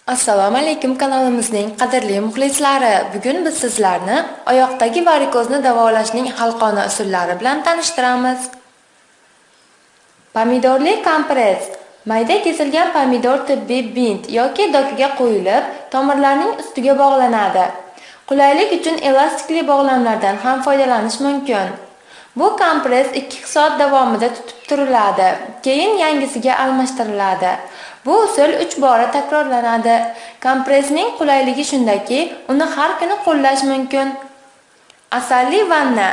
Assalomu alaykum kanalimizning qadrli muxlislari. Bugun biz sizlarni oyoqdagi varikozni davolashning xalqona usullari bilan tanishtiramiz. Pomidorli kompress. Mayda kesilgan pomidor tibbiy bint yoki dokaga qo'yilib, tomirlarning ustiga bog'lanadi. Qulaylik uchun elastikli bog'lamlardan ham foydalanish mumkin. Bu kompress 2 soat davomida tutib turiladi, keyin yangisiga almashtiriladi. Bu usul 3 bora takrorlanadi. Kompressning qulayligi shundaki, uni har kuni qo'llash mumkin. Asalli vanna.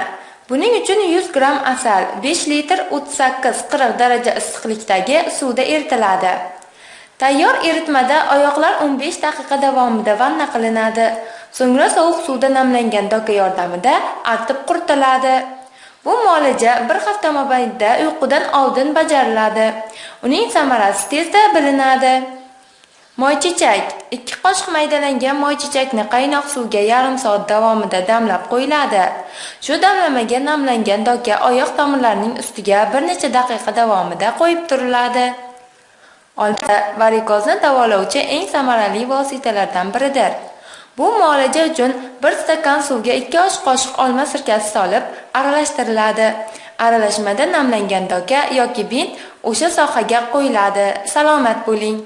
Buning uchun 100 gramm asal 5 litr 38-40 daraja issiqlikdagi suvda eritiladi. Tayyor eritmada oyoqlar 15 daqiqa davomida vanna qilinadi. So'ngra sovuq suvda namlangan doka yordamida artib quritiladi. Bu muolaja bir hafta mobaynida uyqudan oldin bajariladi. Uning samarasi tezda bilinadi. Moychechak. 2 qoshiq maydalangan moychechakni qaynoq suvga yarim soat davomida damlab qo'yiladi. Shu damlamaga namlangan doka oyoq tomirlarining ustiga bir necha daqiqa davomida qo'yib turiladi. Olma varikozni davolovchi eng samarali vositalardan biridir. Bu muolaja uchun 1 stakan suvga 2 osh qoshiq olma sirkasi solib aralashtiriladi. Aralashmada namlangan doka yoki bint o'sha sohaga qo'yiladi. Salomat bo'ling.